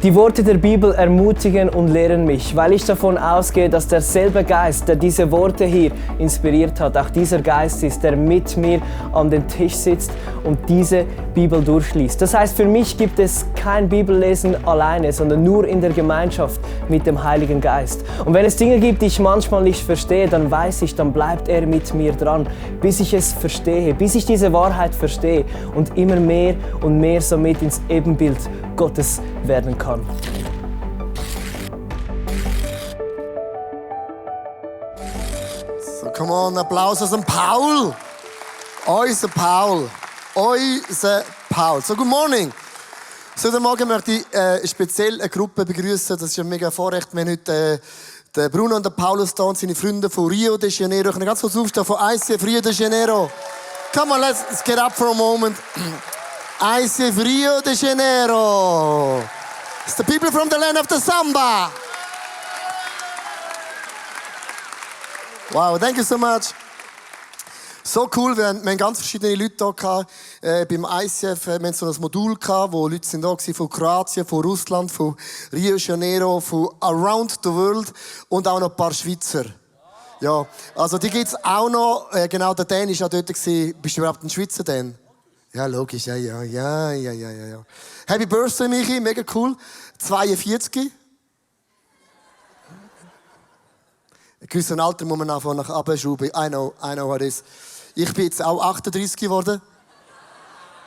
Die Worte der Bibel ermutigen und lehren mich, weil ich davon ausgehe, dass derselbe Geist, der diese Worte hier inspiriert hat, auch dieser Geist ist, der mit mir an den Tisch sitzt und diese Bibel durchliest. Das heißt, für mich gibt es kein Bibellesen alleine, sondern nur in der Gemeinschaft mit dem Heiligen Geist. Und wenn es Dinge gibt, die ich manchmal nicht verstehe, dann weiß ich, dann bleibt er mit mir dran, bis ich es verstehe, bis ich diese Wahrheit verstehe und immer mehr und mehr somit ins Ebenbild Gottes werden kann. So, come on, Applaus aus dem Paul. Unser Paul. Unser Paul. So, good morning. So, heute Morgen möchte ich speziell eine Gruppe begrüßen. Das ist ein mega Vorrecht. Wir haben heute den Bruno und den Paulus da und seine Freunde von Rio de Janeiro. Ich kann ganz kurz aufstehen von ICF Rio de Janeiro. Come on, let's get up for a moment. ICF Rio de Janeiro. It's the people from the land of the samba. Wow, thank you so much. So cool, wir haben ganz verschiedene Leute hier gehabt. Beim ICF wir hatten so ein Modul gehabt, wo Leute sind da waren von Kroatien, von Russland, von Rio de Janeiro, von around the world und auch noch ein paar Schweizer. Ja, also die gibt's auch noch. Genau, der Dan war ja dort. Bist du überhaupt ein Schweizer Dan? Ja, logisch, ja. Happy Birthday, Michi, mega cool. 42. Ein gewisses Alter muss man einfach nach abschrauben. I know what it is. Ich bin jetzt auch 38 geworden.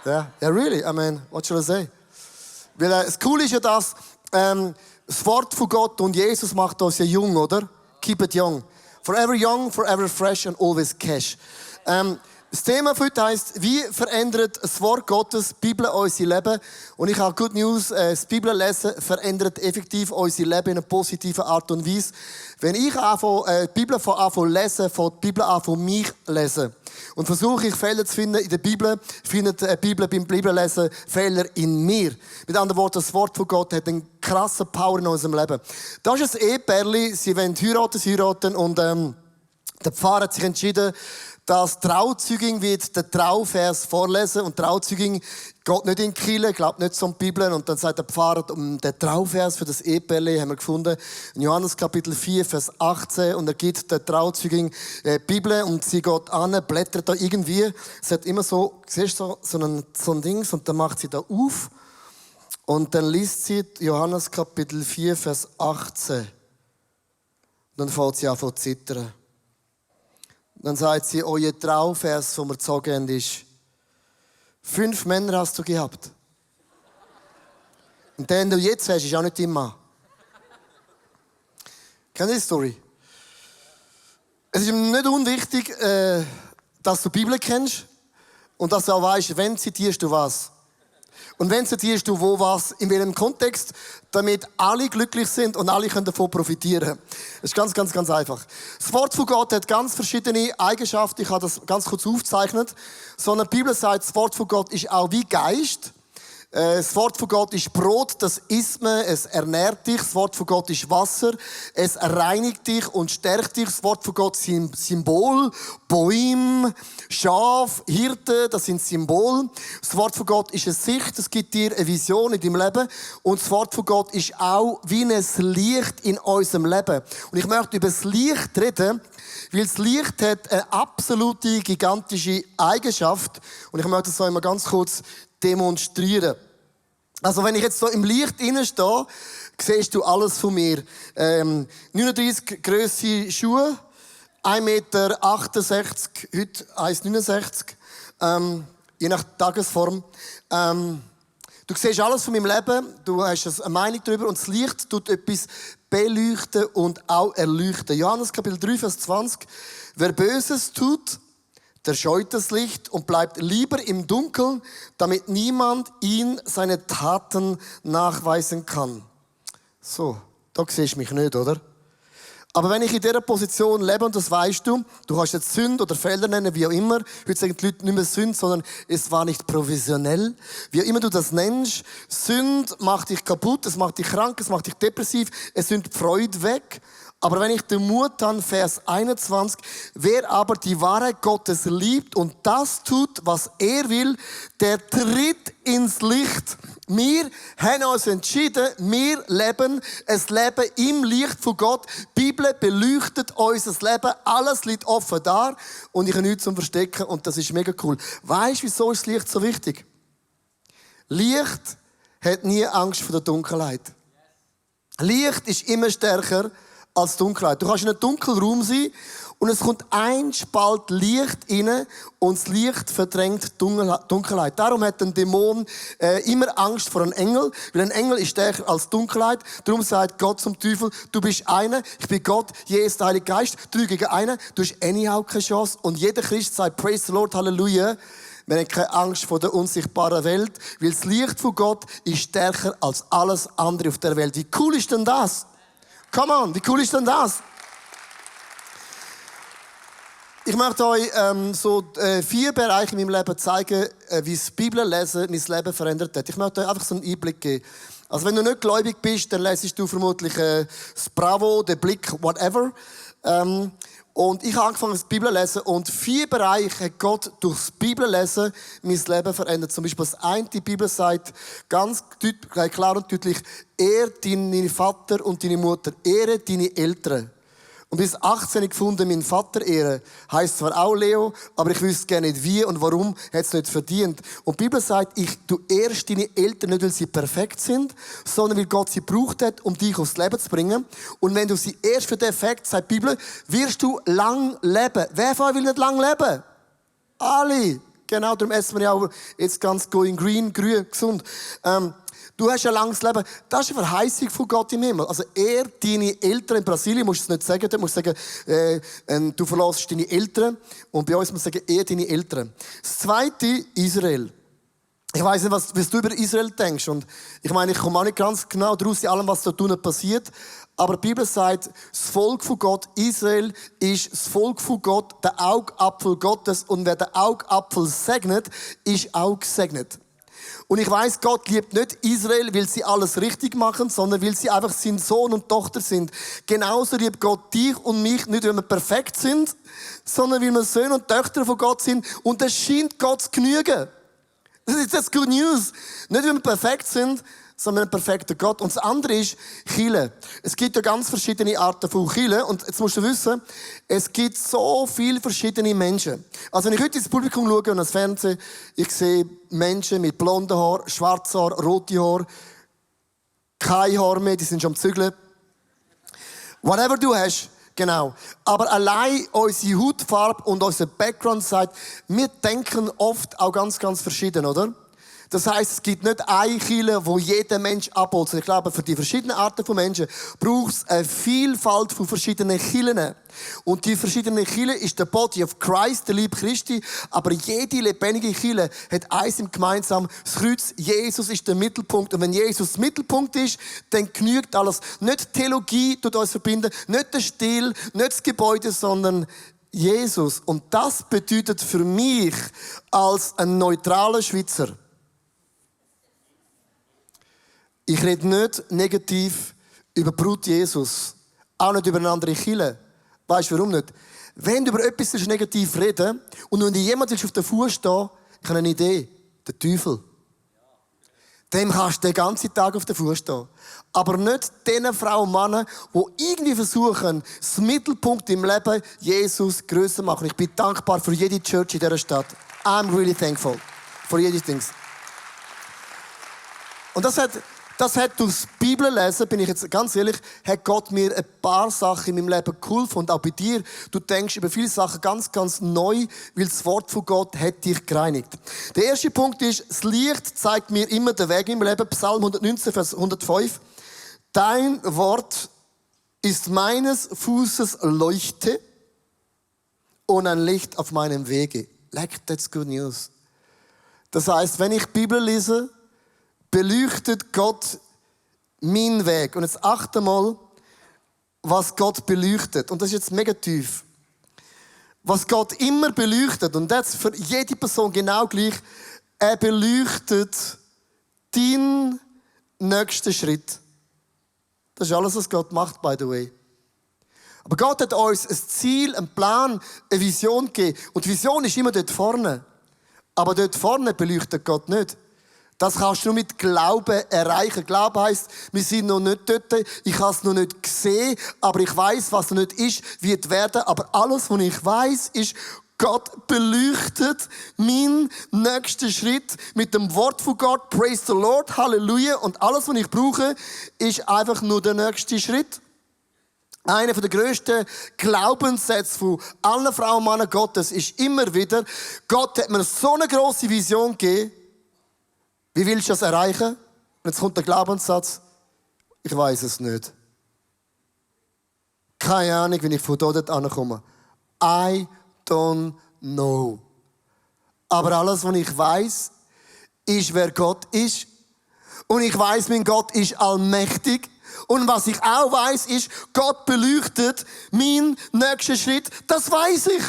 Ja, yeah, really, I mean, what should I say? Weil das Coole ist ja, dass das Wort von Gott und Jesus macht uns ja jung, oder? Keep it young. Forever young, forever fresh and always cash. Das Thema für heute heisst, wie verändert das Wort Gottes, die Bibel, unser Leben? Und ich habe Good News, das Bibellesen verändert effektiv unser Leben in einer positiven Art und Weise. Wenn ich die Bibel anfange lesen, fängt die Bibel an von mich lesen. Und versuche ich Fehler zu finden in der Bibel, findet die Bibel beim Bibellesen Fehler in mir. Mit anderen Worten, das Wort von Gott hat einen krassen Power in unserem Leben. Das ist ein Ehepärli, sie wollen heiraten und der Pfarrer hat sich entschieden, dass Trauzeugin wird den Trauvers vorlesen und Trauzeugin geht nicht in die Kirche, glaubt nicht so an die Bibel und dann sagt der Pfarrer, den Trauvers für das Ehepärli haben wir gefunden, in Johannes Kapitel 4, Vers 18 und er gibt der Trauzeugin die Bibel und sie geht an, blättert da irgendwie, sie hat immer so, siehst du, so ein Ding und dann macht sie da auf und dann liest sie Johannes Kapitel 4, Vers 18 und dann fängt sie an zu zittern. Dann sagt sie, euer Trauvers, den wir gezogen haben, ist 5 Männer hast du gehabt. Und den du jetzt hast, ist auch nicht dein Mann. Kennt ihr die Story? Es ist nicht unwichtig, dass du die Bibel kennst und dass du auch weißt, wenn zitierst du was. Und wenn zitierst du wo was, in welchem Kontext, damit alle glücklich sind und alle können davon profitieren. Das ist ganz einfach. Das Wort von Gott hat ganz verschiedene Eigenschaften. Ich habe das ganz kurz aufgezeichnet. Sondern die Bibel sagt, das Wort von Gott ist auch wie Geist. Das Wort von Gott ist Brot, das isst man, es ernährt dich. Das Wort von Gott ist Wasser, es reinigt dich und stärkt dich. Das Wort von Gott sind Symbol, Boim, Schaf, Hirte, das sind Symbole. Das Wort von Gott ist eine Sicht, es gibt dir eine Vision in deinem Leben. Und das Wort von Gott ist auch wie ein Licht in unserem Leben. Und ich möchte über das Licht reden, weil das Licht hat eine absolute, gigantische Eigenschaft. Und ich möchte das einmal ganz kurz demonstrieren. Also wenn ich jetzt so im Licht innen stehe, siehst du alles von mir. 39 Grösse Schuhe, 1,68 Meter, heute 1,69, je nach Tagesform. Du siehst alles von meinem Leben, du hast eine Meinung darüber und das Licht tut etwas beleuchten und auch erleuchten. Johannes Kapitel 3, Vers 20. Wer Böses tut, der scheut das Licht und bleibt lieber im Dunkeln, damit niemand ihn seine Taten nachweisen kann. So, da siehst du mich nicht, oder? Aber wenn ich in dieser Position lebe, und das weißt du kannst jetzt Sünde oder Fehler nennen, wie auch immer. Heute sagen die Leute nicht mehr Sünde, sondern es war nicht professionell. Wie auch immer du das nennst. Sünde macht dich kaputt, es macht dich krank, es macht dich depressiv, es nimmt die Freude weg. Aber wenn ich den Mut habe, Vers 21, wer aber die Wahrheit Gottes liebt und das tut, was er will, der tritt ins Licht. Wir haben uns entschieden, wir leben ein Leben im Licht von Gott. Die Bibel beleuchtet unser Leben, alles liegt offen da und ich habe nichts zum Verstecken und das ist mega cool. Weißt du, wieso ist das Licht so wichtig? Licht hat nie Angst vor der Dunkelheit. Licht ist immer stärker als Dunkelheit. Du kannst in einem dunklen Raum sein und es kommt ein Spalt Licht rein und das Licht verdrängt die Dunkelheit. Darum hat ein Dämon immer Angst vor einem Engel, weil ein Engel ist stärker als Dunkelheit. Darum sagt Gott zum Teufel, du bist einer, ich bin Gott, Jesus, der Heilige Geist, 3 gegen 1, du hast anyhow keine Chance. Und jeder Christ sagt, praise the Lord, Halleluja. Wir haben keine Angst vor der unsichtbaren Welt, weil das Licht von Gott ist stärker als alles andere auf der Welt. Wie cool ist denn das? Come on, wie cool ist denn das? Ich möchte euch 4 Bereiche in meinem Leben zeigen, wie das Bibellesen mein Leben verändert hat. Ich möchte euch einfach so einen Einblick geben. Also wenn du nicht gläubig bist, dann lesest du vermutlich das Bravo, den Blick, whatever. Und ich habe angefangen, das Bibel zu lesen und 4 Bereiche hat Gott durch das Bibellesen mein Leben verändert. Zum Beispiel das eine, die Bibel sagt ganz klar und deutlich, ehre deinen Vater und deine Mutter, ehre deine Eltern. Und bis 18 habe ich gefunden, meinen Vater ehren. Heisst zwar auch Leo, aber ich wüsste gerne nicht wie und warum, hat es nicht verdient. Und die Bibel sagt, du ehrst deine Eltern nicht, weil sie perfekt sind, sondern weil Gott sie gebraucht hat, um dich aufs Leben zu bringen. Und wenn du sie ehrst für den Effekt, sagt die Bibel, wirst du lang leben. Wer von euch will nicht lang leben? Alle. Genau, darum essen wir ja auch jetzt ganz going green, grün, gesund. Du hast ein langes Leben. Das ist eine Verheißung von Gott im Himmel. Also, deine Eltern in Brasilien, musst du es nicht sagen, du musst sagen, du verlässt deine Eltern. Und bei uns muss man sagen, deine Eltern. Das zweite, Israel. Ich weiss nicht, was du über Israel denkst. Und ich meine, ich komme auch nicht ganz genau draus in allem, was da drinnen passiert. Aber die Bibel sagt, das Volk von Gott, Israel, ist das Volk von Gott, der Augapfel Gottes. Und wer den Augapfel segnet, ist auch gesegnet. Und ich weiss, Gott liebt nicht Israel, weil sie alles richtig machen, sondern weil sie einfach sein Sohn und Tochter sind. Genauso liebt Gott dich und mich nicht, weil wir perfekt sind, sondern weil wir Söhne und Töchter von Gott sind. Und das scheint Gott zu genügen. Das ist das Good News. Nicht, weil wir perfekt sind, sondern ein perfekter Gott. Und das andere ist Kirche. Es gibt ja ganz verschiedene Arten von Kirche. Und jetzt musst du wissen, es gibt so viele verschiedene Menschen. Also wenn ich heute ins Publikum schaue und ans Fernsehen, ich sehe Menschen mit blonden Haar, schwarzen Haar, roten Haar, kein Haar mehr, die sind schon am Zügeln. Whatever du hast, genau. Aber allein unsere Hautfarbe und unser Background sagt, wir denken oft auch ganz, ganz verschieden, oder? Das heisst, es gibt nicht eine Kirche, wo jeder Mensch abholt. Ich glaube, für die verschiedenen Arten von Menschen braucht es eine Vielfalt von verschiedenen Kirchen. Und die verschiedenen Kirchen ist der Body of Christ, der Leib Christi. Aber jede lebendige Kirche hat eins im Gemeinsamen. Das Kreuz, Jesus ist der Mittelpunkt. Und wenn Jesus der Mittelpunkt ist, dann genügt alles. Nicht die Theologie tut uns verbinden, nicht der Stil, nicht das Gebäude, sondern Jesus. Und das bedeutet für mich als ein neutraler Schweizer, ich rede nicht negativ über Brut Jesus. Auch nicht über eine andere Kirche. Weißt du, warum nicht? Wenn du über etwas negativ reden und wenn jemand auf den Fuß stehen, ich habe eine Idee. Der Teufel. Dem kannst du den ganzen Tag auf den Fuß stehen. Aber nicht den Frauen und Männern, die irgendwie versuchen, das Mittelpunkt im Leben Jesus grösser zu machen. Ich bin dankbar für jede Church in dieser Stadt. I'm really thankful for jede Dings. Und das hat durchs Bibellesen, bin ich jetzt ganz ehrlich, hat Gott mir ein paar Sachen in meinem Leben geholfen. Und auch bei dir, du denkst über viele Sachen ganz, ganz neu, weil das Wort von Gott hat dich gereinigt. Der erste Punkt ist, das Licht zeigt mir immer den Weg im Leben. Psalm 119, Vers 105. Dein Wort ist meines Fußes Leuchte und ein Licht auf meinem Wege. Like, that's good news. Das heißt, wenn ich die Bibel lese, beleuchtet Gott meinen Weg. Und jetzt achte mal, was Gott beleuchtet. Und das ist jetzt mega tief. Was Gott immer beleuchtet, und das ist für jede Person genau gleich, er beleuchtet deinen nächsten Schritt. Das ist alles, was Gott macht, by the way. Aber Gott hat uns ein Ziel, einen Plan, eine Vision gegeben. Und die Vision ist immer dort vorne. Aber dort vorne beleuchtet Gott nicht. Das kannst du nur mit Glauben erreichen. Glaube heisst, wir sind noch nicht dort. Ich habe es noch nicht gesehen, aber ich weiß, was noch nicht ist, wird werden. Aber alles, was ich weiß, ist, Gott beleuchtet meinen nächsten Schritt mit dem Wort von Gott. Praise the Lord, Halleluja. Und alles, was ich brauche, ist einfach nur der nächste Schritt. Einer der grössten Glaubenssätze von allen Frauen und Männern Gottes ist immer wieder, Gott hat mir so eine grosse Vision gegeben. Wie willst du das erreichen? Und jetzt kommt der Glaubenssatz, ich weiß es nicht. Keine Ahnung, wie ich von dort ankomme. I don't know. Aber alles, was ich weiß, ist, wer Gott ist. Und ich weiß, mein Gott ist allmächtig. Und was ich auch weiß, ist, Gott beleuchtet meinen nächsten Schritt. Das weiß ich.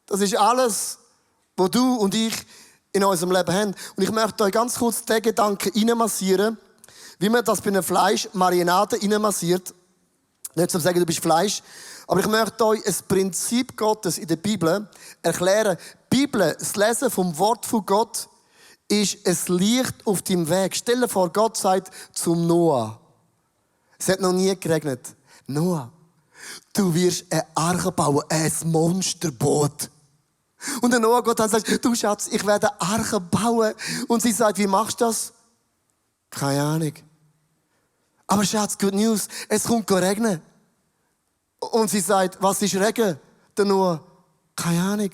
Das ist alles, was du und ich in unserem Leben haben. Und ich möchte euch ganz kurz den Gedanken reinmassieren, wie man das bei einer Fleischmarinade reinmassiert. Nicht zu sagen, du bist Fleisch. Aber ich möchte euch ein Prinzip Gottes in der Bibel erklären. Die Bibel, das Lesen vom Wort von Gott, ist ein Licht auf deinem Weg. Stell dir vor, Gott sagt zum Noah. Es hat noch nie geregnet. Noah, du wirst eine Arche bauen, ein Monsterboot. Und der Noah Gott dann sagt, du Schatz, ich werde eine Arche bauen. Und sie sagt, wie machst du das? Keine Ahnung. Aber Schatz, good news, es kommt regnen. Und sie sagt, was ist Regen? Der Noah, keine Ahnung.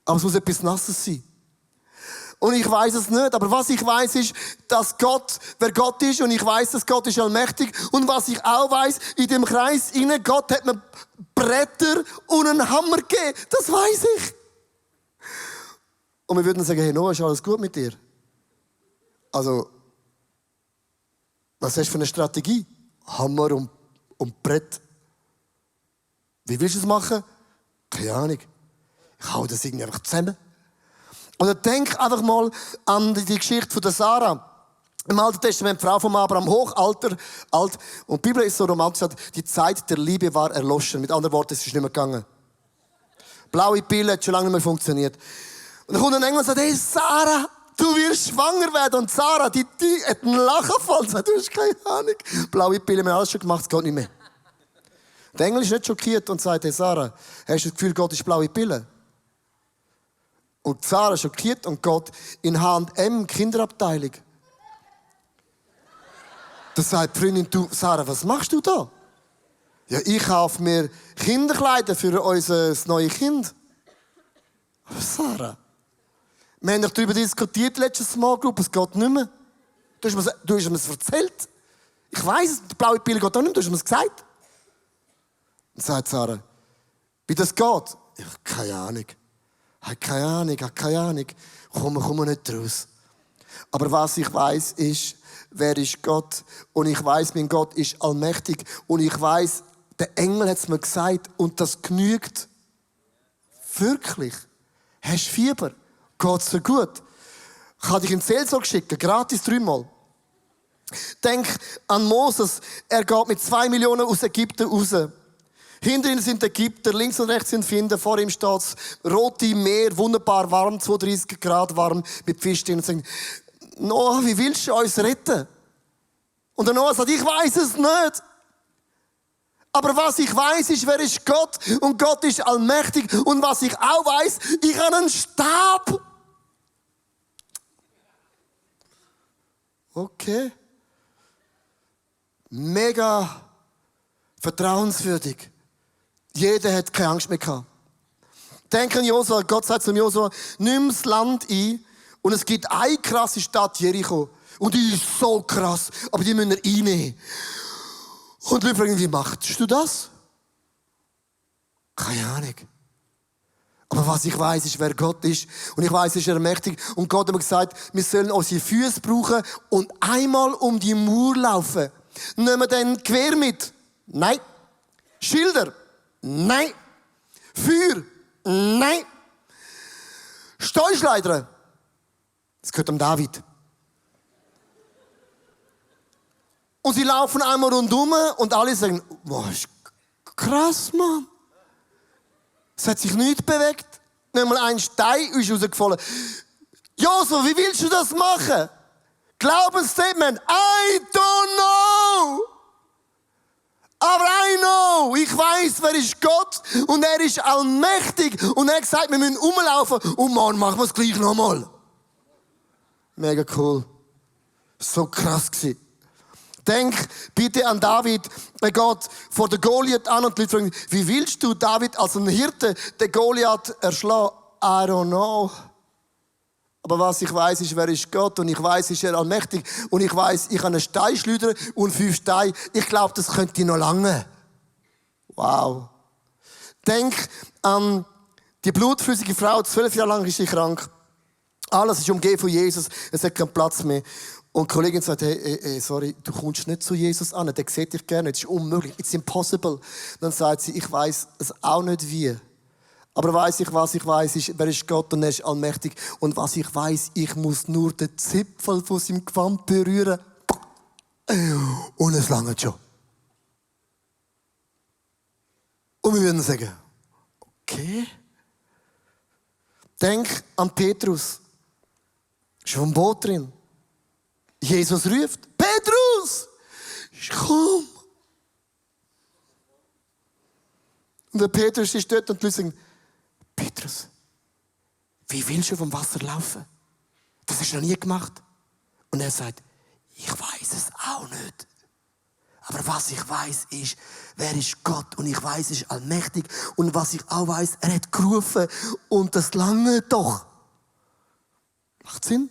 Aber es muss etwas Nasses sein. Und ich weiß es nicht, aber was ich weiß ist, dass Gott, wer Gott ist, und ich weiß, dass Gott ist allmächtig. Und was ich auch weiß, in dem Kreis innen, Gott hat mir Bretter und einen Hammer gegeben. Das weiß ich. Und wir würden sagen, hey Noah, ist alles gut mit dir? Also, was hast du für eine Strategie? Hammer und Brett. Wie willst du das machen? Keine Ahnung. Ich hau das irgendwie einfach zusammen. Oder denk einfach mal an die Geschichte von der Sarah. Im Alten Testament, Frau von Abraham, Hochalter, alt. Und die Bibel ist so romantisch, die Zeit der Liebe war erloschen. Mit anderen Worten, es ist nicht mehr gegangen. Blaue Pille hat schon lange nicht mehr funktioniert. Und dann kommt ein Engel und sagt, hey Sarah, du wirst schwanger werden. Und Sarah, die hat einen Lachenfall und sagt, du hast keine Ahnung. Blaue Pille, wir haben alles schon gemacht, es geht nicht mehr. Der Engel ist nicht schockiert und sagt, hey Sarah, hast du das Gefühl, Gott ist blaue Pille? Und Sarah schockiert und geht in H&M Kinderabteilung. Da sagt die Freundin, du, Sarah, was machst du da? Ja, ich kaufe mir Kinderkleider für unser neues Kind. Aber Sarah, wir haben doch darüber diskutiert, letztes Mal, Group, es geht nicht mehr. Du hast mir das erzählt. Ich weiss, die blaue Pille geht auch nicht mehr, du hast mir das gesagt. Und sagt Sarah, wie das geht? Ich habe keine Ahnung. Ich habe keine Ahnung. Komme nicht raus. Aber was ich weiss ist, wer ist Gott? Und ich weiss, mein Gott ist allmächtig. Und ich weiss, der Engel hat es mir gesagt und das genügt. Wirklich. Hast du Fieber? Geht's dir gut? Ich kann dich in die Seelsorge schicken, gratis 3-mal. Denk an Moses. Er geht mit 2 Millionen aus Ägypten raus. Hinter ihm sind Ägypter, links und rechts sind Finder, vor ihm steht das Rote Meer, wunderbar warm, 32 Grad warm, mit Fisch drin. Und sagen, Noah, wie willst du uns retten? Und der Noah sagt, ich weiß es nicht. Aber was ich weiß, ist, wer ist Gott? Und Gott ist allmächtig. Und was ich auch weiß, ich habe einen Stab. Okay. Mega vertrauenswürdig. Jeder hat keine Angst mehr gehabt. Denk an Josua. Gott sagt zu Josua, nimm das Land ein und es gibt eine krasse Stadt, Jericho. Und die ist so krass, aber die müssen wir einnehmen. Und wir fragen, wie machst du das? Keine Ahnung. Aber was ich weiss, ist, wer Gott ist. Und ich weiss, er ist mächtig. Und Gott hat mir gesagt, wir sollen unsere Füße brauchen und einmal um die Mauer laufen. Nehmen wir den Gewehr mit? Nein. Schilder? Nein. Feuer? Nein. Steuschleider? Das gehört dem David. Und sie laufen einmal rundum und alle sagen, boah, ist Krass, Mann. Es hat sich nichts bewegt. Nicht mal ein Stein ist rausgefallen. Josua, wie willst du das machen? Glaubensstatement. I don't know. Aber I know. Ich weiss, wer ist Gott. Und er ist allmächtig. Und er hat gesagt, wir müssen rumlaufen. Und Mann, machen wir es gleich nochmal. Mega cool. So krass gewesen. Denk bitte an David. Er geht vor der Goliath an und die Leute fragen, wie willst du, David, als ein Hirte, den Goliath erschlagen? I don't know. Aber was ich weiss, ist, wer ist Gott. Und ich weiss, ist er allmächtig. Und ich weiss, ich kann einen Stein schleudern und 5 Steine. Ich glaube, das könnte noch lange. Wow. Denk an die blutflüssige Frau. 12 Jahre lang ist sie krank. Alles ist umgeben von Jesus. Es hat keinen Platz mehr. Und die Kollegin sagt, hey, sorry, du kommst nicht zu Jesus an. Der sieht dich gerne. Es ist unmöglich. It's impossible. Dann sagt sie, ich weiss es auch nicht wie. Aber weiss ich, was ich weiss, ist, wer ist Gott und er ist allmächtig. Und was ich weiss, ich muss nur den Zipfel von seinem Gewand berühren. Und es langt schon. Und wir würden sagen, okay. Denk an Petrus. Ist vom Boot drin. Jesus ruft, Petrus, komm. Und der Petrus ist dort und die Leute sagen, Petrus, wie willst du vom Wasser laufen? Das hast du noch nie gemacht. Und er sagt, ich weiß es auch nicht. Aber was ich weiß ist, wer ist Gott? Und ich weiß, er ist allmächtig. Und was ich auch weiß, er hat gerufen und das lange doch. Macht Sinn?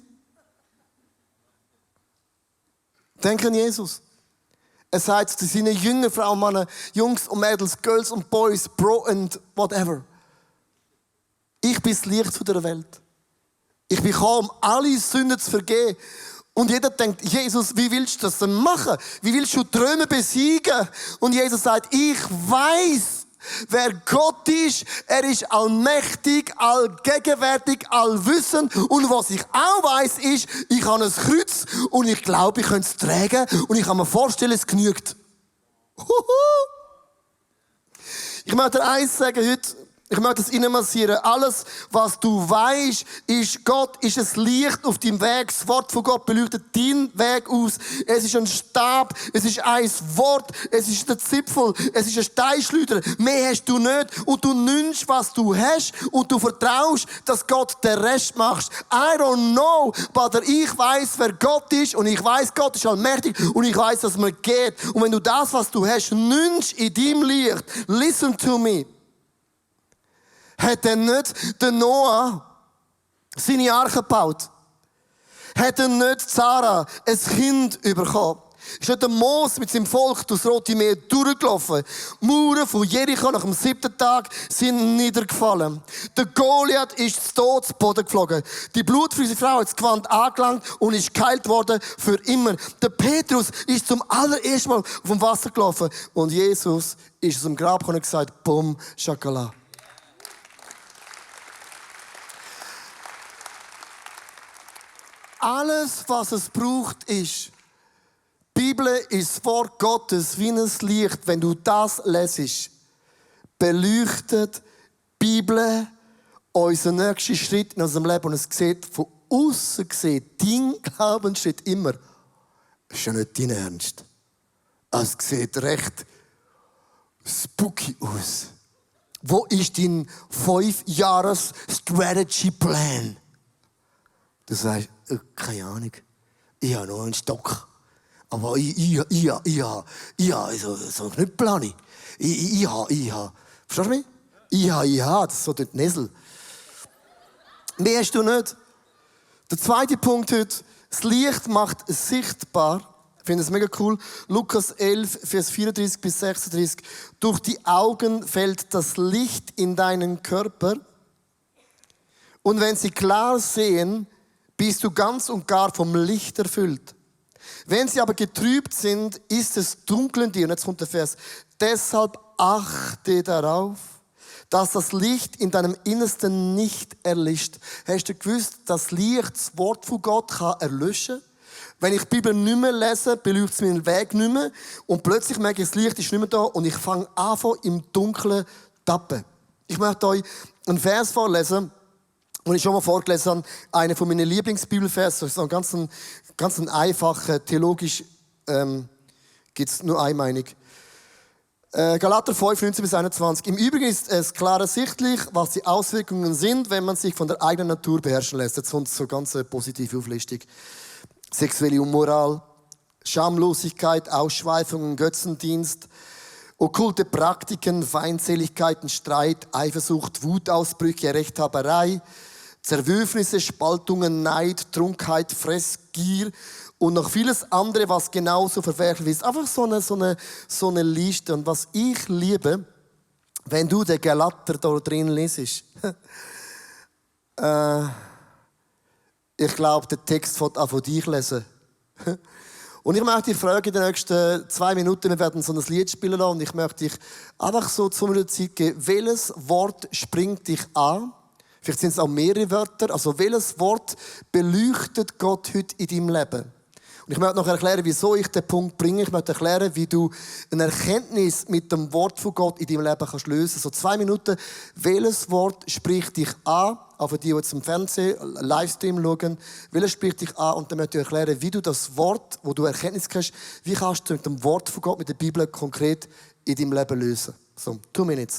Denk an Jesus. Er sagt zu seinen Jüngern, Frauen, Männer, Jungs und Mädels, Girls und Boys, Bro and whatever. Ich bin das Licht von der Welt. Ich bin gekommen, um alle Sünden zu vergeben. Und jeder denkt, Jesus, wie willst du das denn machen? Wie willst du Träume besiegen? Und Jesus sagt, ich weiß, wer Gott ist. Er ist allmächtig, allgegenwärtig, allwissend. Und was ich auch weiss, ist, ich habe ein Kreuz und ich glaube, ich könnte es tragen. Und ich kann mir vorstellen, es genügt. Ich möchte dir eins sagen heute. Ich möchte es Ihnen massieren. Alles, was du weißt, ist, Gott ist ein Licht auf deinem Weg. Das Wort von Gott beleuchtet deinen Weg aus. Es ist ein Stab, es ist ein Wort, es ist ein Zipfel, es ist ein Steinschleuder. Mehr hast du nicht. Und du nimmst, was du hast und du vertraust, dass Gott den Rest macht. I don't know, aber ich weiss, wer Gott ist und ich weiss, Gott ist allmächtig und ich weiss, dass man geht. Und wenn du das, was du hast, nimmst in deinem Licht, listen to me. Hat er nicht den Noah seine Arche gebaut? Hat er nicht Sarah ein Kind bekommen? Ist nicht der Mose mit seinem Volk durchs Rote Meer durchgelaufen? Die Mauern von Jericho nach dem 7. Tag sind niedergefallen. Der Goliath ist zu Tod zu Boden geflogen. Die blutflüssige Frau hat das Gewand angelangt und ist geheilt worden für immer. Der Petrus ist zum allerersten Mal auf dem Wasser gelaufen. Und Jesus ist aus dem Grab gekommen und gesagt, Bum, Schakala. Alles, was es braucht, ist, die Bibel ist das Wort Gottes wie ein Licht. Wenn du das lesest, beleuchtet die Bibel unseren nächsten Schritt in unserem Leben. Und es sieht von außen gesehen, dein Glaubensschritt immer, ist ja nicht dein Ernst. Es sieht recht spooky aus. Wo ist dein 5-Jahres-Strategy-Plan? Du sagst, keine Ahnung, ich habe noch einen Stock. Aber ich habe so einen Knüppelplan. Ich habe. Verstehst du mich? Ich habe, das ist so dort Nesel. Mehr hast du nicht. Der zweite Punkt heute, das Licht macht sichtbar. Ich finde es mega cool. Lukas 11, Vers 34 bis 36. Durch die Augen fällt das Licht in deinen Körper. Und wenn sie klar sehen, bist du ganz und gar vom Licht erfüllt. Wenn sie aber getrübt sind, ist es dunkel in dir. Und jetzt kommt der Vers. Deshalb achte darauf, dass das Licht in deinem Innersten nicht erlischt. Hast du gewusst, das Licht, das Wort von Gott, kann erlöschen? Wenn ich die Bibel nicht mehr lese, beleuchtet es meinen Weg nicht mehr. Und plötzlich merke ich, das Licht ist nicht mehr da und ich fange an, im Dunkeln zu tappen. Ich möchte euch einen Vers vorlesen, den ich schon mal vorgelesen habe. Einer von meinen Lieblingsbibelversen. Das ist ein ganz einfacher, theologisch gibt es nur eine Meinung. Galater 5, 19 bis 21. Im Übrigen ist es klar ersichtlich, was die Auswirkungen sind, wenn man sich von der eigenen Natur beherrschen lässt. Jetzt kommt so ganz positive Auflistung. Sexuelle Unmoral, Schamlosigkeit, Ausschweifungen, Götzendienst, okkulte Praktiken, Feindseligkeiten, Streit, Eifersucht, Wutausbrüche, Rechthaberei, Zerwürfnisse, Spaltungen, Neid, Trunkenheit, Fressgier und noch vieles andere, was genauso verwerflich ist. Einfach so eine Liste. Und was ich liebe, wenn du den Galater da drin liest, ich glaube, der Text wird auch von dich lesen. Und ich möchte dich fragen, in den nächsten 2 Minuten, wir werden so ein Lied spielen lassen, und ich möchte dich einfach so zu einer Zeit geben, welches Wort springt dich an? Vielleicht sind es auch mehrere Wörter. Also welches Wort beleuchtet Gott heute in deinem Leben? Und ich möchte noch erklären, wieso ich den Punkt bringe. Ich möchte erklären, wie du eine Erkenntnis mit dem Wort von Gott in deinem Leben kannst lösen. So 2 Minuten. Welches Wort spricht dich an? Auch für die, die jetzt im Fernsehen, Livestream schauen. Welches spricht dich an? Und dann möchte ich erklären, wie du das Wort, wo du Erkenntnis kriegst, wie kannst du mit dem Wort von Gott, mit der Bibel konkret in deinem Leben lösen. So, 2 Minuten.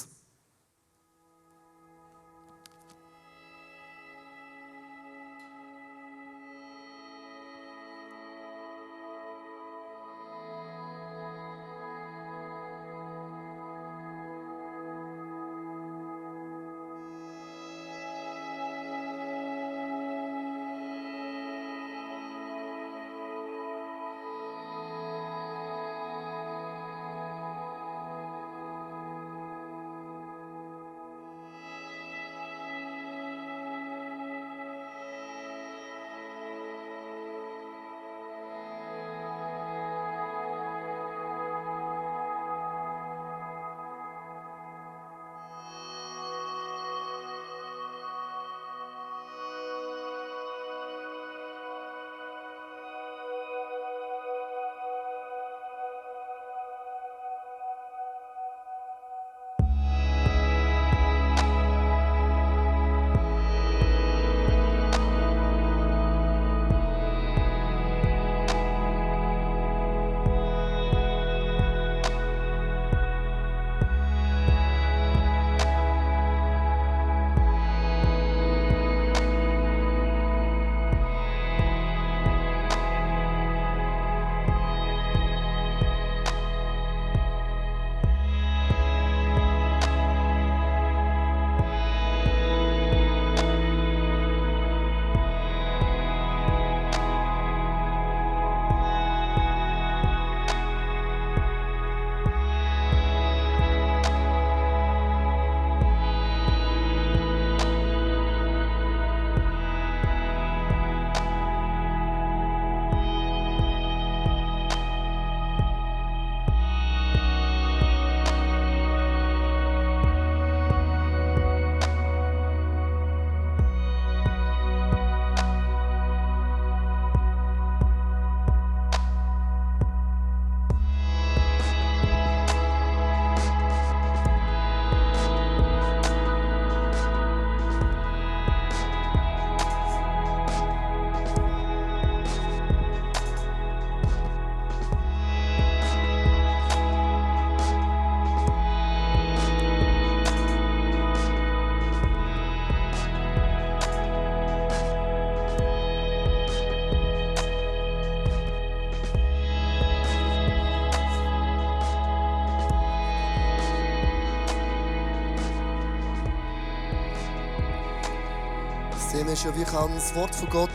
Das Thema ist ja, wie kann das Wort von Gott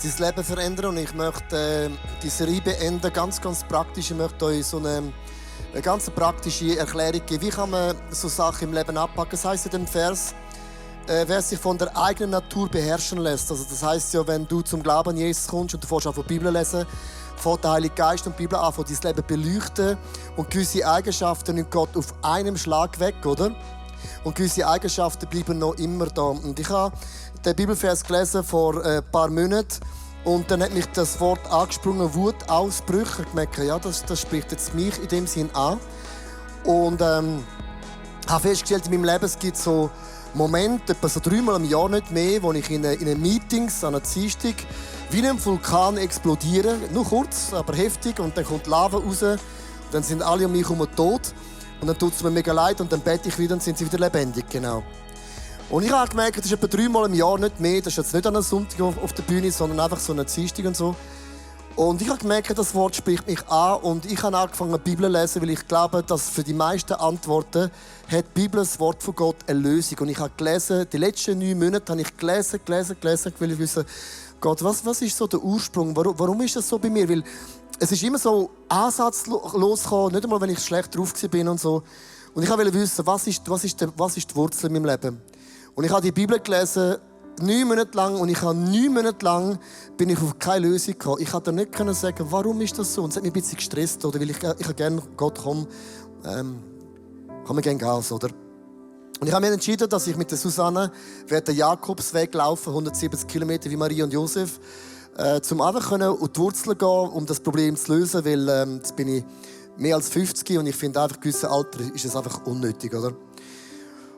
dein Leben verändern. Und ich möchte die Serie beenden, ganz praktisch. Ich möchte euch so eine ganz praktische Erklärung geben. Wie kann man so Sachen im Leben anpacken? Das heisst in dem Vers, wer sich von der eigenen Natur beherrschen lässt. Also das heisst ja, wenn du zum Glauben an Jesus kommst und du fährst an die Bibel lesen, fährt der Heilige Geist und die Bibel an, dein Leben beleuchten und gewisse Eigenschaften nimmt Gott auf einem Schlag weg, oder? Und gewisse Eigenschaften bleiben noch immer da. Und ich habe den Bibelvers gelesen vor ein paar Monaten Und dann hat mich das Wort angesprungen, Wutausbrüche. Ich merke, ja, das spricht jetzt mich in dem Sinn an. Und habe festgestellt, in meinem Leben, es gibt so Momente, etwa so 3-mal im Jahr, nicht mehr, wo ich in einen Meetings an einer Dienstag wie einem Vulkan explodiere. Nur kurz, aber heftig. Und dann kommt Lava raus. Und dann sind alle um mich herum tot. Und dann tut es mir mega leid. Und dann bete ich wieder und sind sie wieder lebendig. Genau. Und ich habe gemerkt, das ist etwa 3-mal im Jahr, nicht mehr. Das ist jetzt nicht an einem Sonntag auf der Bühne, sondern einfach so eine Dienstag und so. Und ich habe gemerkt, das Wort spricht mich an. Und ich habe angefangen, die Bibel zu lesen, weil ich glaube, dass für die meisten Antworten hat die Bibel, das Wort von Gott, eine Lösung. Und ich habe gelesen, die letzten 9 Monate habe ich gelesen, weil ich wissen, Gott, was ist so der Ursprung? Warum ist das so bei mir? Weil es ist immer so ansatzlos gekommen, nicht einmal, wenn ich schlecht drauf bin und so. Und ich wollte wissen, was ist die Wurzel in meinem Leben? Und ich habe die Bibel gelesen, 9 Monate lang, und ich habe 9 Monate lang bin ich auf keine Lösung gekommen. Ich konnte nicht sagen, warum ist das so? Und es hat mich ein bisschen gestresst, oder? Weil ich habe gerne, Gott, komm wir gehen Gas, oder? Und ich habe mich entschieden, dass ich mit der Susanne den Jakobsweg laufen, 170 Kilometer wie Maria und Josef, zum einfach können und die Wurzeln gehen, um das Problem zu lösen, weil jetzt bin ich mehr als 50 und ich finde einfach, in gewissem Alter ist es einfach unnötig, oder?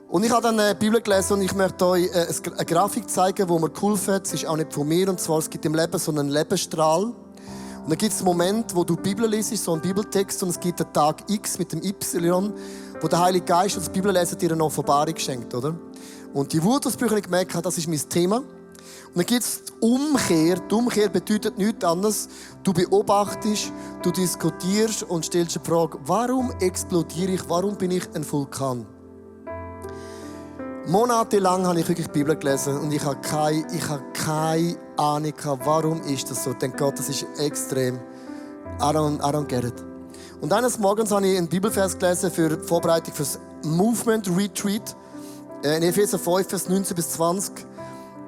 Und ich habe dann die Bibel gelesen und ich möchte euch eine Grafik zeigen, die mir geholfen hat. Es ist auch nicht von mir. Und zwar, es gibt im Leben so einen Lebensstrahl. Und dann gibt es einen Moment, wo du die Bibel liest, so einen Bibeltext, und es gibt einen Tag X mit dem Y, wo der Heilige Geist und das Bibellesen dir eine Offenbarung schenkt, oder? Und die Wutausbrüche, ich gemerkt habe, das ist mein Thema. Und dann gibt es die Umkehr. Die Umkehr bedeutet nichts anderes. Du beobachtest, du diskutierst und stellst die Frage, warum explodiere ich, warum bin ich ein Vulkan? Monatelang habe ich wirklich die Bibel gelesen und ich habe keine Ahnung, warum ist das so. Ich denke, Gott, das ist extrem. I don't get it. Und eines Morgens habe ich einen Bibelvers gelesen für die Vorbereitung für das Movement Retreat. In Epheser 5, Vers 19 bis 20.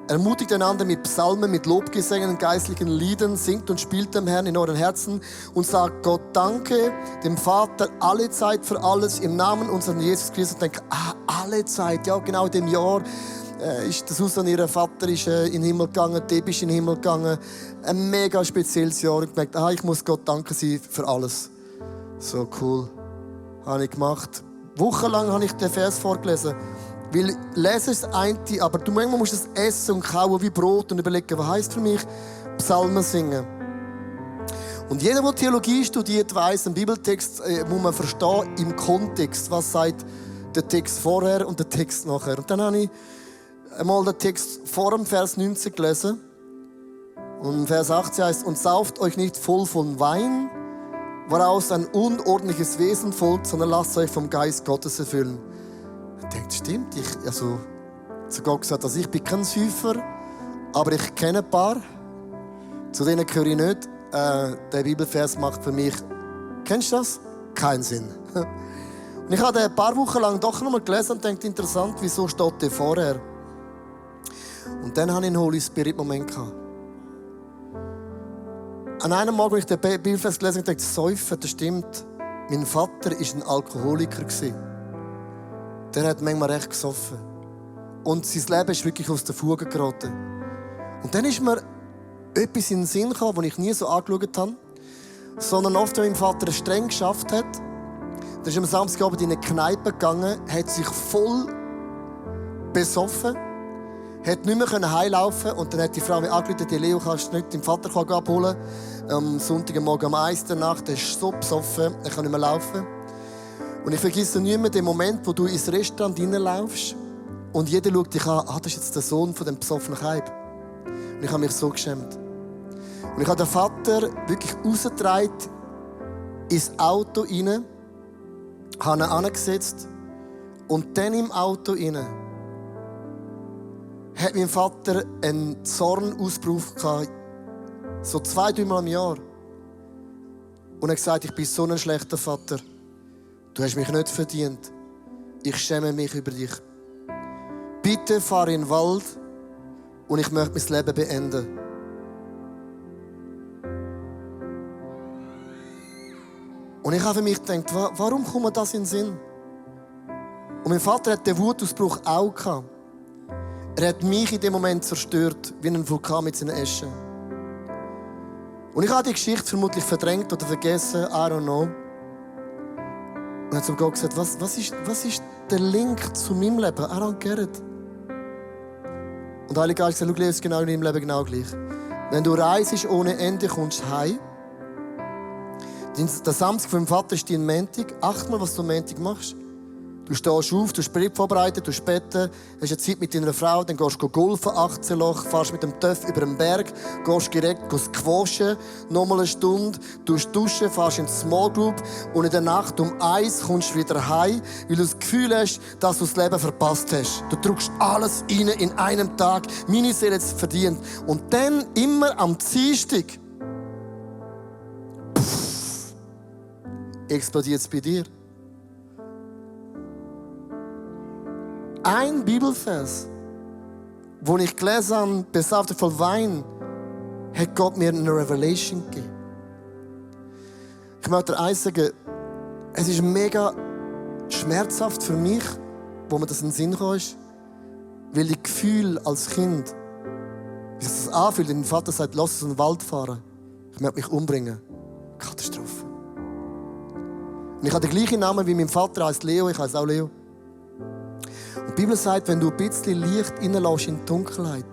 Ermutigt einander mit Psalmen, mit Lobgesängen und geistlichen Liedern, singt und spielt dem Herrn in euren Herzen und sagt Gott Danke, dem Vater, alle Zeit für alles, im Namen unseres Jesus Christus. Und denke, alle Zeit, ja, genau in dem Jahr ist Susanne, ihr Vater ist in den Himmel gegangen, Deb ist in den Himmel gegangen. Ein mega spezielles Jahr. Und ich gemerkt, ich muss Gott danken sein für alles. So cool. Habe ich gemacht. Wochenlang habe ich den Vers vorgelesen. Weil lesen ist das eine, aber du manchmal musst es essen und kauen wie Brot und überlegen, was heisst für mich Psalmen singen. Und jeder, der Theologie studiert, weiss, einen Bibeltext muss man verstehen im Kontext. Was sagt der Text vorher und der Text nachher? Und dann habe ich einmal den Text vor dem Vers 19 gelesen. Und Vers 18 heißt, und sauft euch nicht voll von Wein, woraus ein unordentliches Wesen folgt, sondern lasst euch vom Geist Gottes erfüllen. Ich denke, stimmt. Zu Gott gesagt, dass ich bin kein Säufer, aber ich kenne ein paar. Zu denen gehöre ich nicht. Der Bibelvers macht für mich, kennst du das? Keinen Sinn. Und ich habe den ein paar Wochen lang doch noch mal gelesen und dachte, interessant, wieso steht der vorher? Und dann hatte ich einen Holy Spirit Moment gehabt. An einem Morgen, als ich den Bibelvers gelesen habe, dachte ich, Säufen, das stimmt. Mein Vater war ein Alkoholiker. Der hat manchmal recht gesoffen. Und sein Leben ist wirklich aus der Fuge geraten. Und dann ist mir etwas in den Sinn gekommen, das ich nie so angeschaut habe. Sondern oft, wenn mein Vater es streng geschafft hat, dann ist er am Samstagabend in eine Kneipe gegangen, hat sich voll besoffen, hat nicht mehr heimlaufen und dann hat die Frau mir angerufen, die Leo, kannst du nicht deinen Vater abholen? Am Sonntagmorgen um 1 Uhr der Nacht, er ist so besoffen, er kann nicht mehr laufen. Und ich vergesse nie mehr den Moment, wo du ins Restaurant reinlaufst und jeder schaut dich an, das ist jetzt der Sohn von dem besoffenen Kaib. Und ich habe mich so geschämt. Und ich habe den Vater wirklich rausgetragen ins Auto rein, habe ihn angesetzt und dann im Auto rein hat mein Vater einen Zornausbruch gehabt, so 2-3 Mal im Jahr. Und er hat gesagt, ich bin so ein schlechter Vater. Du hast mich nicht verdient. Ich schäme mich über dich. Bitte fahr in den Wald und ich möchte mein Leben beenden. Und ich habe für mich gedacht, warum kommt mir das in den Sinn? Und mein Vater hat den Wutausbruch auch gehabt. Er hat mich in dem Moment zerstört, wie ein Vulkan mit seinen Eschen. Und ich habe die Geschichte vermutlich verdrängt oder vergessen, I don't know. Und habe zu Gott gesagt, was ist der Link zu meinem Leben? I don't get it. Und der Heilige Geist sagt, schau, Leo, ist genau in deinem Leben genau gleich. Wenn du reist ohne Ende, kommst du heim. Der Samstag vom Vater ist dein Montag. Acht mal, was du am Montag machst. Du stehst auf, du Sprit vorbereitet, du später, hast eine Zeit mit deiner Frau, dann gehst du golfen, 18 Loch, fährst mit dem Töff über den Berg, gehst direkt quaschen, nochmal eine Stunde, duschen, fährst in die Small Group und in der Nacht um 1 kommst du wieder heim, weil du das Gefühl hast, dass du das Leben verpasst hast. Du drückst alles rein in einem Tag, meine Seele jetzt verdient. Und dann immer am Dienstag explodiert es bei dir. Ein Bibelvers, wo ich gelesen habe, besaufte voll Wein, hat Gott mir eine Revelation gegeben. Ich möchte dir eins sagen, es ist mega schmerzhaft für mich, wo mir das in den Sinn kam, weil die Gefühle als Kind, wie sich das anfühlt, wenn mein Vater sagt, lass uns in den Wald fahren, ich möchte mich umbringen. Katastrophe. Und ich habe den gleichen Namen wie mein Vater, heißt Leo, ich heiße auch Leo. Und die Bibel sagt, wenn du ein bisschen Licht reinlässt in die Dunkelheit,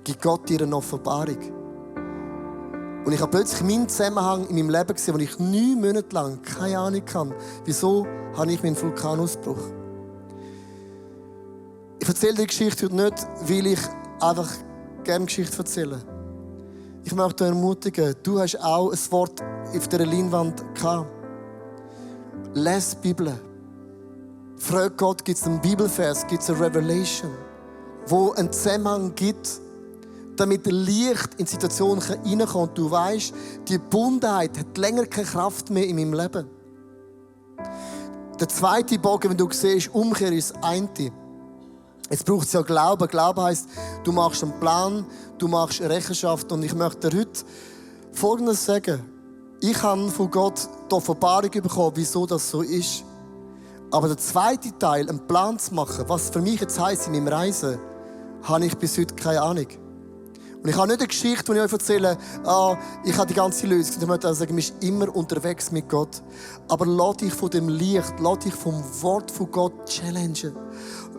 gibt Gott dir eine Offenbarung. Und ich habe plötzlich meinen Zusammenhang in meinem Leben gesehen, wo ich 9 Monate lang keine Ahnung hatte, wieso habe ich meinen Vulkanausbruch. Ich erzähle die Geschichte heute nicht, weil ich einfach gerne Geschichte erzähle. Ich möchte dich ermutigen, du hast auch ein Wort auf dieser Leinwand gehabt. Lies die Bibel. Frag Gott, gibt es einen Bibelvers, gibt es eine Revelation, wo einen Zusammenhang gibt, damit Licht in die Situation reinkommt und du weißt, die Bundenheit hat länger keine Kraft mehr in meinem Leben. Der zweite Bogen, wenn du siehst, Umkehr ist das eine. Jetzt braucht es ja Glauben. Glauben heisst, du machst einen Plan, du machst eine Rechenschaft. Und ich möchte dir heute Folgendes sagen. Ich habe von Gott die Offenbarung bekommen, wieso das so ist. Aber der zweite Teil, einen Plan zu machen, was für mich jetzt heisst in meinem Reisen, habe ich bis heute keine Ahnung. Und ich habe nicht eine Geschichte, die ich euch erzähle, ich habe die ganze Lösung. Ich möchte sagen, man ist immer unterwegs mit Gott. Aber lass dich von dem Licht, lass dich vom Wort von Gott challengen.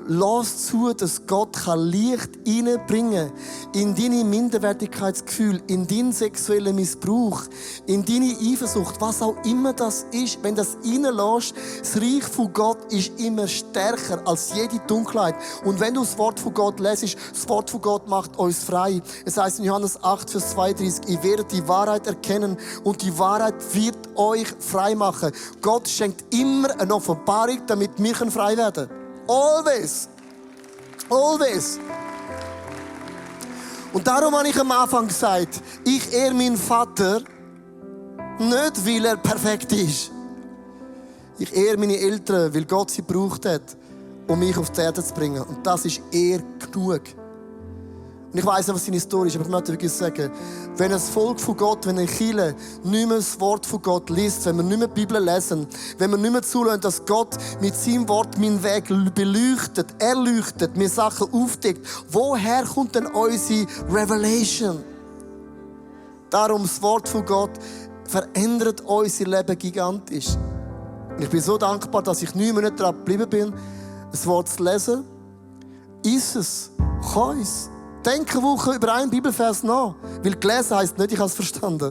Lass zu, dass Gott Licht reinbringen kann in deine Minderwertigkeitsgefühle, in deinen sexuellen Missbrauch, in deine Eifersucht, was auch immer das ist. Wenn das reinlässt, das Reich von Gott ist immer stärker als jede Dunkelheit. Und wenn du das Wort von Gott lesest, das Wort von Gott macht uns frei. Es heißt in Johannes 8, Vers 32, ihr werdet die Wahrheit erkennen und die Wahrheit wird euch frei machen. Gott schenkt immer eine Offenbarung, damit wir frei werden können. Always. Always. Und darum habe ich am Anfang gesagt, ich ehre meinen Vater nicht, weil er perfekt ist. Ich ehre meine Eltern, weil Gott sie gebraucht hat, um mich auf die Erde zu bringen. Und das ist eher genug. Und ich weiss nicht, was seine Story ist, aber ich möchte wirklich sagen, wenn ein Volk von Gott, wenn ein Kirche nicht mehr das Wort von Gott liest, wenn wir nicht mehr die Bibel lesen, wenn wir nicht mehr zulassen, dass Gott mit seinem Wort meinen Weg beleuchtet, erleuchtet, mir Sachen aufdeckt, woher kommt denn unsere Revelation? Darum, das Wort von Gott verändert unser Leben gigantisch. Und ich bin so dankbar, dass ich 9 Monate daran geblieben bin, das Wort zu lesen. Ist es? Kann es? Denke eine Woche über einen Bibelvers nach. Weil gelesen heisst nicht, ich habe es verstanden.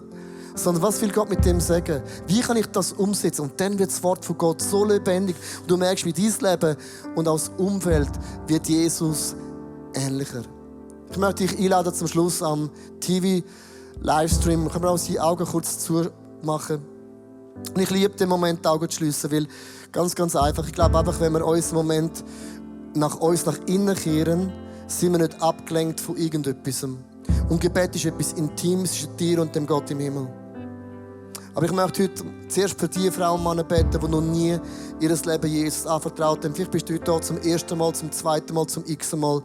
Sondern was will Gott mit dem sagen? Wie kann ich das umsetzen? Und dann wird das Wort von Gott so lebendig. Und du merkst, wie dein Leben und auch das Umfeld wird Jesus ähnlicher. Ich möchte dich einladen zum Schluss am TV-Livestream. Können wir auch die Augen kurz zumachen? Und ich liebe den Moment, die Augen zu schliessen, weil ganz, ganz einfach. Ich glaube einfach, wenn wir unseren Moment nach innen kehren, sind wir nicht abgelenkt von irgendetwas. Und Gebet ist etwas Intimes zwischen dir und dem Gott im Himmel. Aber ich möchte heute zuerst für die Frauen und Männer beten, die noch nie ihr Leben Jesus anvertraut haben. Vielleicht bist du heute da zum ersten Mal, zum zweiten Mal, zum x Mal.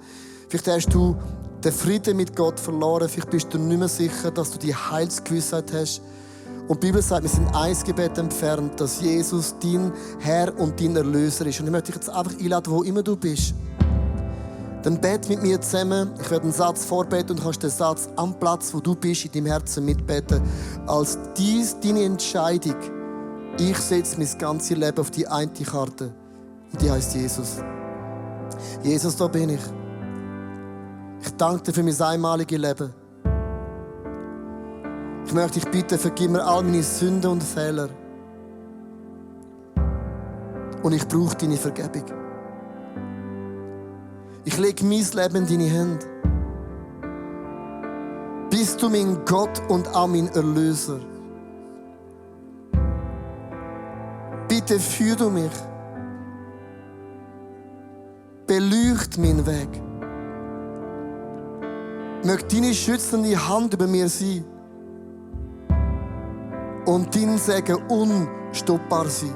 Vielleicht hast du den Frieden mit Gott verloren. Vielleicht bist du nicht mehr sicher, dass du die Heilsgewissheit hast. Und die Bibel sagt, wir sind ein Gebet entfernt, dass Jesus dein Herr und dein Erlöser ist. Und ich möchte dich jetzt einfach einladen, wo immer du bist. dann bet mit mir zusammen. Ich werde einen Satz vorbeten und du kannst den Satz am Platz, wo du bist, in deinem Herzen mitbeten. Als deine Entscheidung. Ich setze mein ganzes Leben auf die eine Karte. Und die heisst Jesus. Jesus, da bin ich. Ich danke dir für mein einmaliges Leben. Ich möchte dich bitten, vergib mir all meine Sünden und Fehler. Und ich brauche deine Vergebung. Ich lege mein Leben in deine Hände. Bist du mein Gott und auch mein Erlöser. Bitte führ du mich. Beleucht meinen Weg. Möge deine schützende Hand über mir sein. Und dein Segen unstoppbar sein.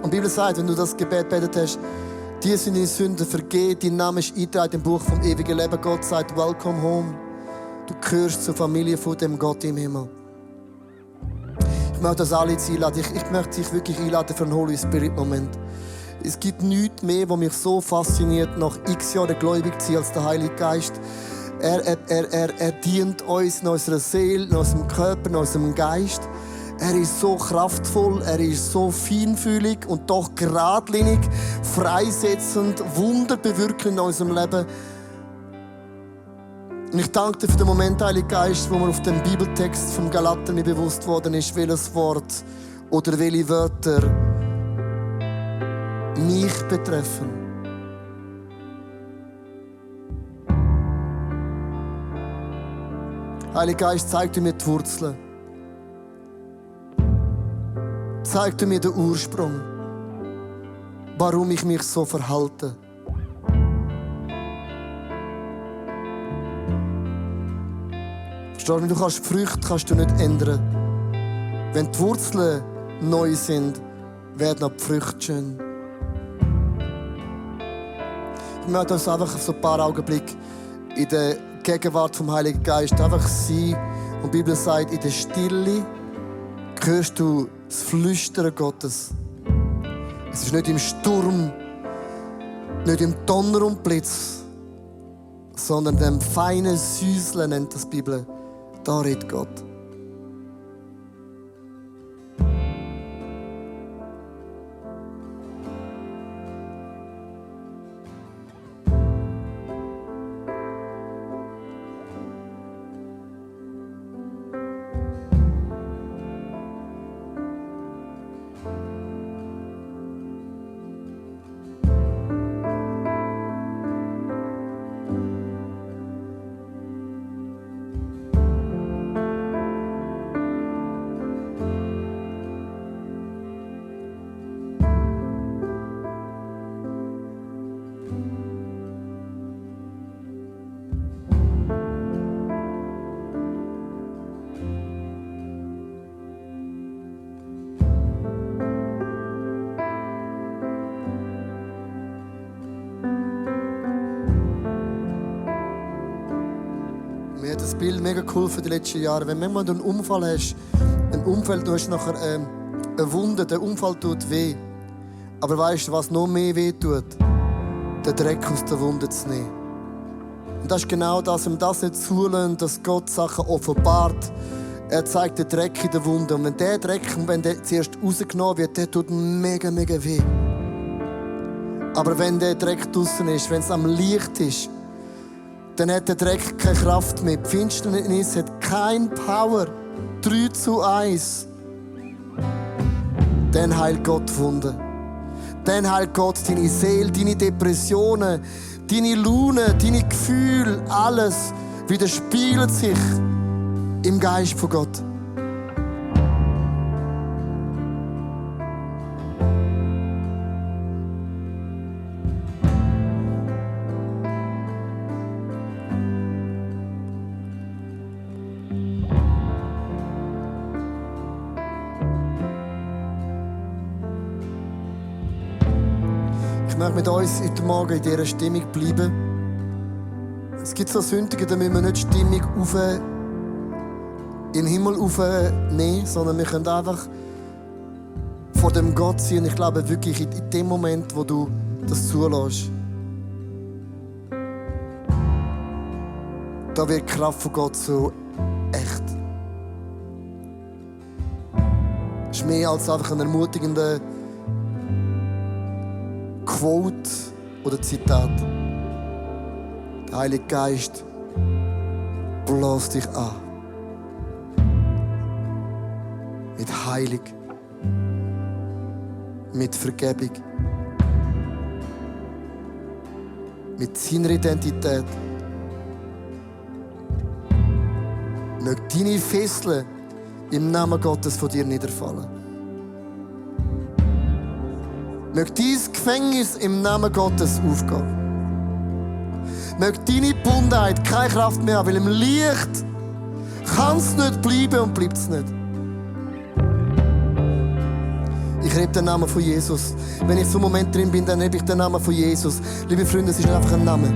Und die Bibel sagt, wenn du das Gebet betet hast, dir sind deine Sünden vergeben, dein Name ist eingetragen im Buch vom ewigen Leben. Gott sagt, welcome home. Du gehörst zur Familie von dem Gott im Himmel. Ich möchte das alle jetzt einladen. Ich möchte dich wirklich einladen für einen Holy Spirit Moment. Es gibt nichts mehr, was mich so fasziniert, nach x Jahren gläubig zu sein, als der Heilige Geist. Er dient uns in unserer Seele, in unserem Körper, in unserem Geist. Er ist so kraftvoll, er ist so feinfühlig und doch geradlinig, freisetzend, Wunder bewirken in unserem Leben. Und ich danke dir für den Moment, Heiliger Geist, wo mir auf dem Bibeltext vom Galater mir bewusst worden ist, welches Wort oder welche Wörter mich betreffen. Heiliger Geist, zeig dir mir die Wurzeln. Zeig dir mir den Ursprung, warum ich mich so verhalte. Verstehst du, du kannst Früchte nicht ändern. Wenn die Wurzeln neu sind, werden auch die Früchte schön. Ich möchte uns einfach auf so ein paar Augenblicke in der Gegenwart vom Heiligen Geist einfach sein. Und die Bibel sagt, in der Stille hörst du das Flüstern Gottes. Es ist nicht im Sturm, nicht im Donner und Blitz, sondern dem feinen Säuseln, nennt das die Bibel. Da redet Gott. Mir hat das Bild mega cool für die letzten Jahre. Wenn du einen Unfall hast, du hast nachher eine Wunde, der Unfall tut weh. Aber weißt du, was noch mehr weh tut? Den Dreck aus der Wunde zu nehmen. Und das ist genau das, wenn wir das nicht zulassen, dass Gott Sachen offenbart. Er zeigt den Dreck in der Wunde. Und wenn der Dreck, wenn der zuerst rausgenommen wird, der tut mega, mega weh. Aber wenn der Dreck draussen ist, wenn es am Licht ist, dann hat der Dreck keine Kraft mehr. Die Finsternis hat keine Power. 3:1. Dann heilt Gott Wunden. Dann heilt Gott deine Seele, deine Depressionen, deine Laune, deine Gefühle. Alles widerspiegelt sich im Geist von Gott. Ich möchte mit uns heute Morgen in dieser Stimmung bleiben. Es gibt so Sündige, da müssen wir nicht die Stimmung in den Himmel aufnehmen, sondern wir können einfach vor dem Gott sein. Und ich glaube wirklich, in dem Moment, wo du das zulässt, da wird die Kraft von Gott so echt. Es ist mehr als einfach ein ermutigender Quote oder Zitat. Der Heilige Geist bläst dich an. Mit Heilung. Mit Vergebung. Mit seiner Identität. Möge deine Fesseln im Namen Gottes von dir niederfallen. Möge dein Gefängnis im Namen Gottes aufgehen. Möge deine Bundheit keine Kraft mehr haben, weil im Licht kann es nicht bleiben und bleibt es nicht. Ich rede den Namen von Jesus. Wenn ich so einen Moment drin bin, dann rede ich den Namen von Jesus. Liebe Freunde, es ist nicht einfach ein Name.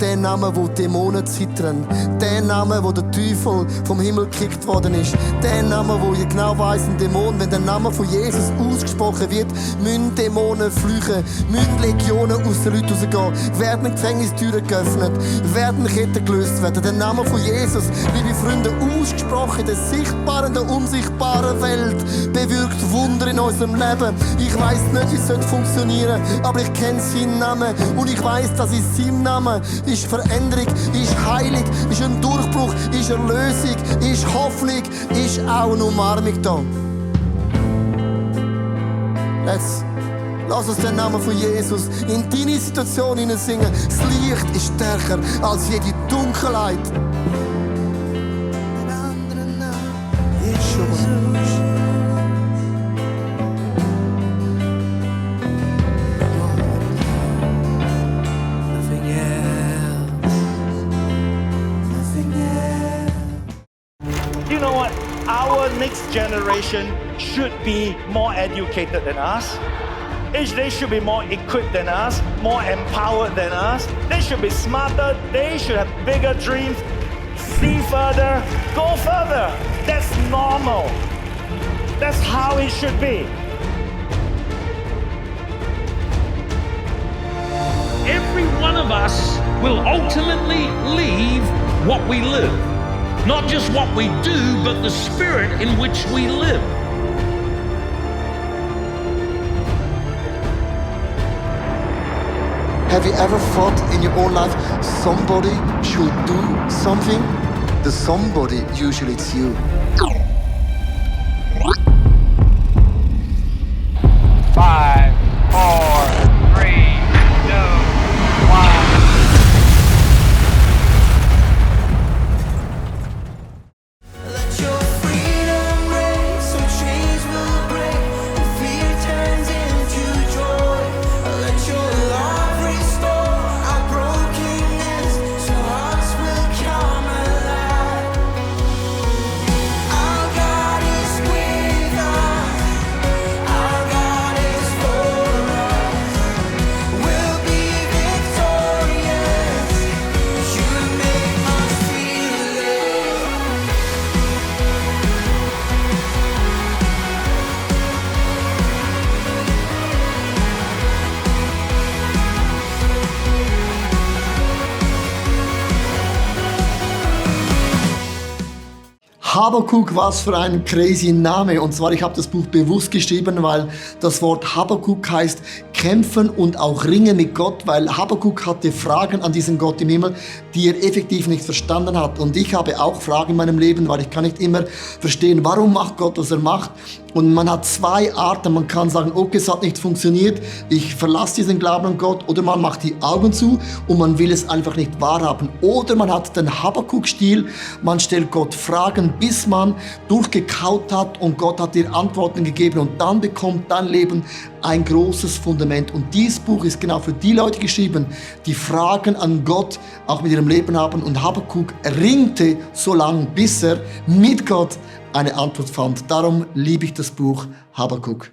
Der Name, wo Dämonen zittern. Der Name, wo der Teufel vom Himmel gekickt worden ist. Der Name, wo ihr genau weiss, ein Dämon, wenn der Name von Jesus ausgesprochen wird, müssen Dämonen flüchen, müssen Legionen aus den Leuten rausgehen, werden Gefängnistüren geöffnet, werden Ketten gelöst werden. Der Name von Jesus, liebe Freunde, ausgesprochen in der sichtbaren, der unsichtbaren Welt, bewirkt Wunder in unserem Leben. Ich weiss nicht, wie es funktionieren soll, aber ich kenne seinen Namen und ich weiss, dass in seinem Namen ist Veränderung, ist Heilung, ist ein Durchbruch, ist Erlösung, ist Hoffnung, ist auch eine Umarmung da. Jetzt lass uns den Namen von Jesus in deine Situation hineinsingen. Das Licht ist stärker als jede Dunkelheit. You know what? Our next generation should be more educated than us. They should be more equipped than us, more empowered than us. They should be smarter. They should have bigger dreams. See further, go further. That's normal. That's how it should be. Every one of us will ultimately leave what we live. Not just what we do, but the spirit in which we live. Have you ever thought in your own life somebody should do something? The somebody, usually it's you. 5, 4, 3, 2, 1. Let your freedom reign, so chains will break and fear turns into joy. Let your love restore our brokenness, so hearts will come alive. Our God is with us, our God is for us. We'll be victorious. You make us feel it. Habakuk, was für ein crazy Name. Und zwar, ich habe das Buch bewusst geschrieben, weil das Wort Habakuk heißt kämpfen und auch ringen mit Gott, weil Habakuk hatte Fragen an diesen Gott im Himmel, die er effektiv nicht verstanden hat. Und ich habe auch Fragen in meinem Leben, weil ich kann nicht immer verstehen, warum macht Gott, was er macht. Und man hat zwei Arten. Man kann sagen, okay, es hat nicht funktioniert, ich verlasse diesen Glauben an Gott. Oder man macht die Augen zu und man will es einfach nicht wahrhaben. Oder man hat den Habakuk-Stil, man stellt Gott Fragen, bis man durchgekaut hat und Gott hat dir Antworten gegeben. Und dann bekommt dein Leben ein großes Fundament. Und dieses Buch ist genau für die Leute geschrieben, die Fragen an Gott auch mit ihrem Leben haben. Und Habakuk ringte so lange, bis er mit Gott eine Antwort fand. Darum liebe ich das Buch Habakuk.